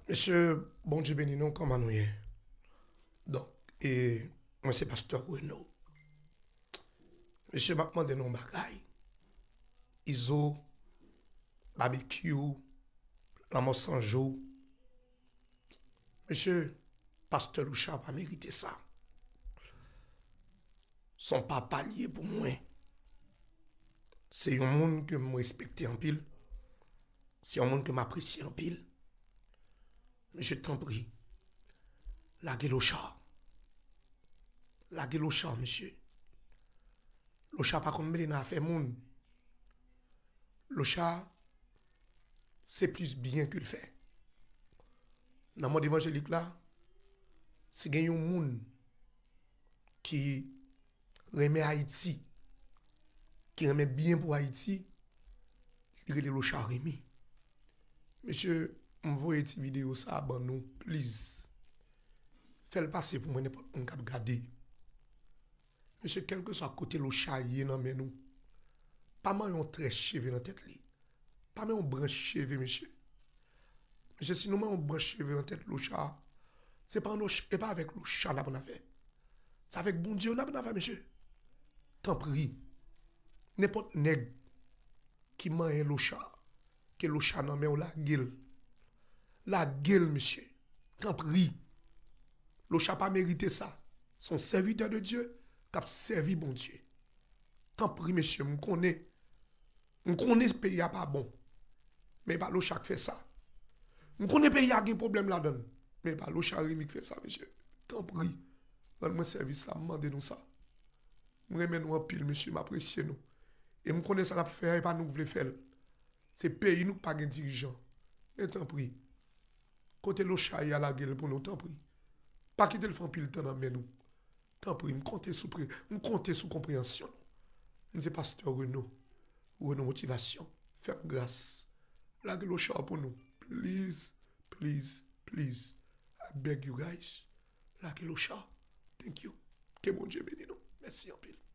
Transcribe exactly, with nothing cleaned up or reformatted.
Mesye, Bondye beni nou, kòman nou ye? Donk, e, mwen se pastè Reno. Mesye, m ap mande nou yon bagay. Izo, Babekyou, Lanmò San Jou. Mesye, pastè Lochard pa merite sa. Se yon papa li ye pou mwen. Se yon moun ke m respekte anpil. Se yon moun ke m apresye anpil. Mesye, tanpri, lage Lochard. Lage Lochard, mesye. Lochard pa konn mele nan afè moun. Lochard, se plis byen ke l fè. Nan mond evanjelik la, si gen yon moun ki renmen Ayiti, ki renmen byen pou Ayiti, li rele Lochard Remy. Mesye, m voye ti videyo sa a ban nou, please. Fè l pase pou mwen, nenpòt moun k ap gade. Mesye, kèlkeswa kote Lochard ye nan men nou, pa manyen yon trè cheve nan tèt li. Pa manyen yon branch cheve, mesye. Mesye, si nou manyen yon branch cheve nan tèt Lochard, se pa, e pa avèk Lochard n ap annafè. Se avèk Bondye nou ap annafè, mesye. Tanpri, nenpòt nèg ki manyen Lochard, ke Lochard nan men w, lage l. Lage l, mesye. Tanpri. Lochard pa merite sa. Se yon sèvitè de Dye k ap sèvi Bondye. Tanpri, mesye, m konnen. M konnen peyi a pa bon. Men e pa Lochard k fè sa. M konnen peyi a gen pwoblèm ladan l. Men e pa Lochard Remy k fè sa, mesye. Tanpri. Rann mwen sèvis la, m mande nou sa. M renmen nou anpil, mesye, m apresye nou. E m konnen sa n ap fè a, e pa nou k vle fè l. Se peyi nou k pa gen dirijan. Men tanpri, kote Lochard ye a, lage l pou nou, tanpri. Pa kite l fè anpil tan nan men nou. Tanpri, m konte sou pre, m konte sou konpreyansyon nou. M se pastè Reno, Reno Motivasyon. Fè m gras. Lage Lochard pou nou. Please, please, please. I beg you guys. Lage Lochard. Thank you. Ke Bondye beni nou. Mèsi anpil.